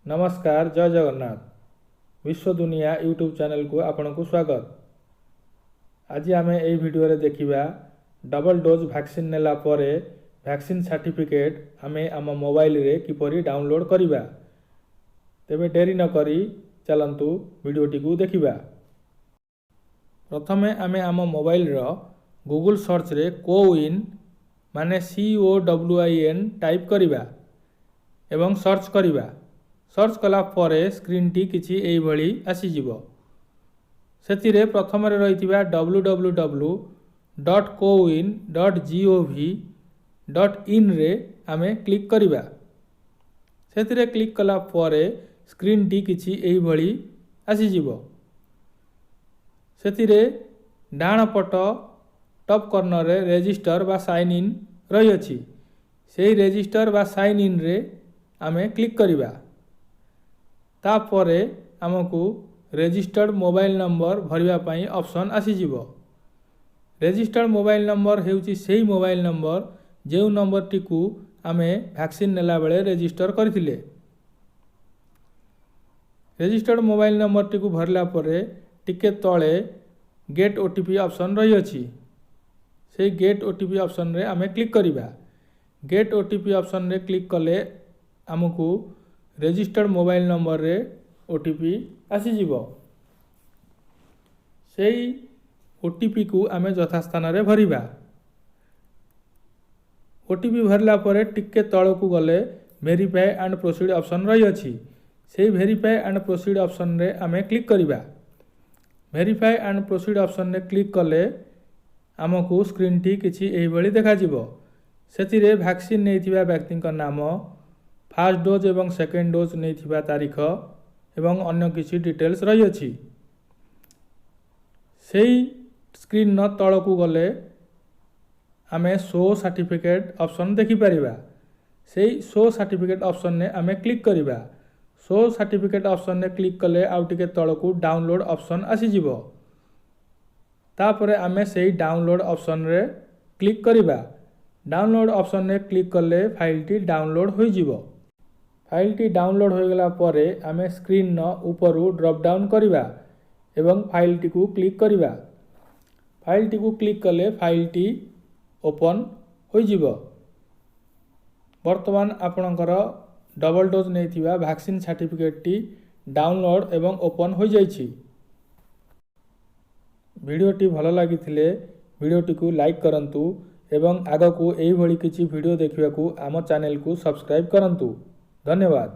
ନମସ୍କାର, ଜୟ ଜଗନ୍ନାଥ। ବିଶ୍ୱ ଦୁନିଆ ୟୁଟ୍ୟୁବ୍ ଚ୍ୟାନେଲକୁ ଆପଣଙ୍କୁ ସ୍ୱାଗତ। ଆଜି ଆମେ ଏହି ଭିଡ଼ିଓରେ ଦେଖିବା, ଡବଲ୍ ଡୋଜ୍ ଭ୍ୟାକ୍ସିନ୍ ନେଲା ପରେ ଭ୍ୟାକ୍ସିନ୍ ସାର୍ଟିଫିକେଟ୍ ଆମେ ଆମ ମୋବାଇଲରେ କିପରି ଡାଉନଲୋଡ଼୍ କରିବା। ତେବେ ଡେରି ନକରି ଚାଲନ୍ତୁ ଭିଡ଼ିଓଟିକୁ ଦେଖିବା। ପ୍ରଥମେ ଆମେ ଆମ ମୋବାଇଲର ଗୁଗୁଲ୍ ସର୍ଚ୍ଚରେ କୋୱିନ୍ ମାନେ COWIN type କରିବା ଏବଂ ସର୍ଚ୍ଚ କରିବା। ସର୍ଚ୍ଚ କଲା ପରେ ସ୍କ୍ରିନ୍ଟି କିଛି ଏଇଭଳି ଆସିଯିବ। ସେଥିରେ ପ୍ରଥମରେ ରହିଥିବା www.cowin.gov.inରେ ଆମେ କ୍ଲିକ୍ କରିବା। ସେଥିରେ କ୍ଲିକ୍ କଲା ପରେ ସ୍କ୍ରିନ୍ଟି କିଛି ଏହିଭଳି ଆସିଯିବ। ସେଥିରେ ଡାହାଣ ପଟ ଟପ୍ କର୍ଣ୍ଣରରେ ରେଜିଷ୍ଟର ବା ସାଇନ୍ ଇନ୍ ରହିଅଛି। ସେହି ରେଜିଷ୍ଟର ବା ସାଇନ୍ ଇନ୍ରେ ଆମେ କ୍ଲିକ୍ କରିବା। ତାପରେ ଆମକୁ ରେଜିଷ୍ଟର୍ଡ଼ ମୋବାଇଲ ନମ୍ବର ଭରିବା ପାଇଁ ଅପସନ୍ ଆସିଯିବ। ରେଜିଷ୍ଟର୍ଡ଼ ମୋବାଇଲ ନମ୍ବର ହେଉଛି ସେହି ମୋବାଇଲ ନମ୍ବର, ଯେଉଁ ନମ୍ବରଟିକୁ ଆମେ ଭ୍ୟାକ୍ସିନ୍ ନେଲାବେଳେ ରେଜିଷ୍ଟର କରିଥିଲେ। ରେଜିଷ୍ଟର୍ଡ଼ ମୋବାଇଲ ନମ୍ବରଟିକୁ ଭରିଲା ପରେ ଟିକେ ତଳେ ଗେଟ୍ OTP option ରହିଅଛି। ସେଇ ଗେଟ୍ OTP ଅପସନ୍ରେ ଆମେ କ୍ଲିକ୍ କରିବା। ଗେଟ୍ OTP ଅପସନ୍ରେ କ୍ଲିକ୍ କଲେ ଆମକୁ ରେଜିଷ୍ଟର୍ଡ଼ ମୋବାଇଲ ନମ୍ବରରେ OTP ଆସିଯିବ। ସେଇ OTPକୁ ଆମେ ଯଥାସ୍ଥାନରେ ଭରିବା। OTP ଭରିଲା ପରେ ଟିକେ ତଳକୁ ଗଲେ ଭେରିଫାଏ ଆଣ୍ଡ ପ୍ରୋସିଡ଼ ଅପସନ୍ ରହିଅଛି। ସେଇ ଭେରିଫାଏ ଆଣ୍ଡ ପ୍ରୋସିଡ଼ ଅପସନ୍ରେ ଆମେ କ୍ଲିକ୍ କରିବା। ଭେରିଫାଏ ଆଣ୍ଡ ପ୍ରୋସିଡ଼ ଅପସନ୍ରେ କ୍ଲିକ୍ କଲେ ଆମକୁ ସ୍କ୍ରିନ୍ଟି କିଛି ଏହିଭଳି ଦେଖାଯିବ। ସେଥିରେ ଭ୍ୟାକ୍ସିନ୍ ନେଇଥିବା ବ୍ୟକ୍ତିଙ୍କ ନାମ, ଫାର୍ଷ୍ଟ ଡୋଜ୍ ଏବଂ ସେକେଣ୍ଡ ଡୋଜ୍ ନେଇଥିବା ତାରିଖ ଏବଂ ଅନ୍ୟ କିଛି ଡିଟେଲ୍ସ ରହିଅଛି। ସେଇ ସ୍କ୍ରିନ୍ର ତଳକୁ ଗଲେ ଆମେ ଶୋ ସାର୍ଟିଫିକେଟ୍ ଅପସନ୍ ଦେଖିପାରିବା। ସେଇ ଶୋ ସାର୍ଟିଫିକେଟ୍ ଅପସନ୍ରେ ଆମେ କ୍ଲିକ୍ କରିବା। ଶୋ ସାର୍ଟିଫିକେଟ୍ ଅପସନ୍ରେ କ୍ଲିକ୍ କଲେ ଆଉ ଟିକେ ତଳକୁ ଡାଉନଲୋଡ଼୍ ଅପସନ୍ ଆସିଯିବ। ତାପରେ ଆମେ ସେଇ ଡାଉନଲୋଡ଼୍ ଅପସନ୍ରେ କ୍ଲିକ୍ କରିବା। ଡାଉନଲୋଡ଼୍ ଅପସନ୍ରେ କ୍ଲିକ୍ କଲେ ଫାଇଲ୍ଟି ଡାଉନଲୋଡ଼୍ ହୋଇଯିବ। ଫାଇଲ୍ଟି ଡାଉନଲୋଡ଼୍ ହୋଇଗଲା ପରେ ଆମେ ସ୍କ୍ରିନ୍ର ଉପରୁ ଡ୍ରପ୍ ଡାଉନ୍ କରିବା ଏବଂ ଫାଇଲ୍ଟିକୁ କ୍ଲିକ୍ କରିବା। ଫାଇଲ୍ଟିକୁ କ୍ଲିକ୍ କଲେ ଫାଇଲ୍ଟି ଓପନ୍ ହୋଇଯିବ। ବର୍ତ୍ତମାନ ଆପଣଙ୍କର ଡବଲ୍ ଡୋଜ୍ ନେଇଥିବା ଭ୍ୟାକ୍ସିନ୍ ସାର୍ଟିଫିକେଟ୍ଟି ଡାଉନଲୋଡ଼୍ ଏବଂ ଓପନ୍ ହୋଇଯାଇଛି। ଭିଡ଼ିଓଟି ଭଲ ଲାଗିଥିଲେ ଭିଡ଼ିଓଟିକୁ ଲାଇକ୍ କରନ୍ତୁ ଏବଂ ଆଗକୁ ଏହିଭଳି କିଛି ଭିଡ଼ିଓ ଦେଖିବାକୁ ଆମ ଚ୍ୟାନେଲକୁ ସବସ୍କ୍ରାଇବ୍ କରନ୍ତୁ। ଧନ୍ୟବାଦ।